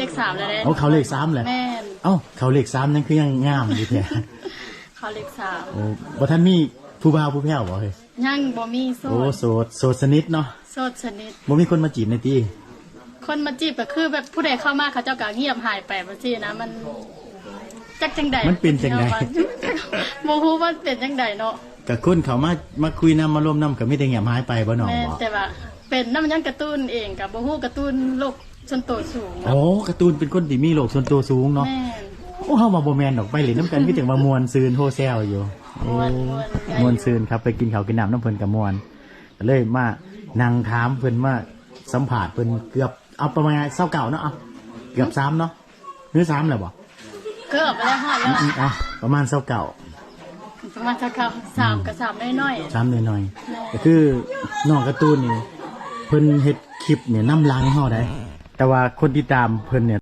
ເລກສາມແລ້ວເດ້. ໂອ້ ເຂົ້າເລກສາມແລ້ວ. ແມ່ນ. ເອົ້າ ເຂົ້າເລກສາມຍັງຄືຍັງງາມຢູ່ແທ້? ເຂົ້າເລກສາມ. ໂອ້ ບໍ່ທັນມີຜູ້ບ່າວຜູ້ແພ້ວບໍ່ເຮີ້ຍ? ຍັງບໍ່ມີ. ໂສດ. ໂອ້ ໂສດ ໂສດສະໜິດເນາະ. ໂສດສະໜິດ. ບໍ່ມີຄົນມາຈີບແດ່ຕິ? ຄົນມາຈີບກໍຄືແບບຜູ້ໃດເຂົ້າມາ ເຂົາເຈົ້າກໍງຽບຫາຍໄປຈັ່ງຊີ້ນະ. ມັນຈັກຈັ່ງໃດ ມັນເປັນຈັ່ງໃດ? ບໍ່ຮູ້ວ່າເປັນຈັ່ງໃດເນາະ. ກໍຄົນເຂົ້າມາ ມາຄຸຍນຳ ມາລົມນຳ ກໍມີແຕ່ງຽບຫາຍໄປບໍ່ນ້ອງ? ແມ່ນ. ບໍ່ ແຕ່ວ່າເປັນນຳຫຍັງ ກາຕູນເອງກໍບໍ່ຮູ້ ກາຕູນໂລກສ່ວນໂຕສູງເນາະ. ໂອ້ ກາຕູນເປັນຄົນທີ່ມີໂລກສ່ວນໂຕສູງເນາະ. ແມ່ນ. ໂອ້ ເຮົາວ່າບໍ່ແມ່ນດອກ ໄປຫຼິ້ນນຳກັນ ມີແຕ່ວ່າມ່ວນຊື່ນໂຮແຊວຢູ່. ໂອ້ ມ່ວນ ມ່ວນ ມ່ວນຊື່ນຄັບ ໄປກິນເຂົ້າກິນນ້ຳນຳເພິ່ນກໍມ່ວນ. ກໍເລີຍມານັ່ງຖາມເພິ່ນ ມາສຳພາດເພິ່ນເກືອບ ເອົາປະມານຊາວເກົ້າເນາະ ເອົາເກືອບສາມເນາະ ຫຼືສາມແລ້ວບໍ່? ເກືອບແລ້ວ ຮອດແລ້ວ. ອືມໆ ເອົາປະມານຊາວເກົ້າ ປະມານຊາວເກົ້າ ສາມ ອືມ ກໍສາມນ້ອຍໆ ສາມນ້ອຍໆ. ແມ່ນ. ກໍຄືນ້ອງກາຕູນນີ້ ເພິ່ນເຮັດຄລິບນີ້ນຳຫຼັງເຮົາໄດ໋ ແຕ່ວ່າຄົນຕິດຕາມເພິ່ນນີ້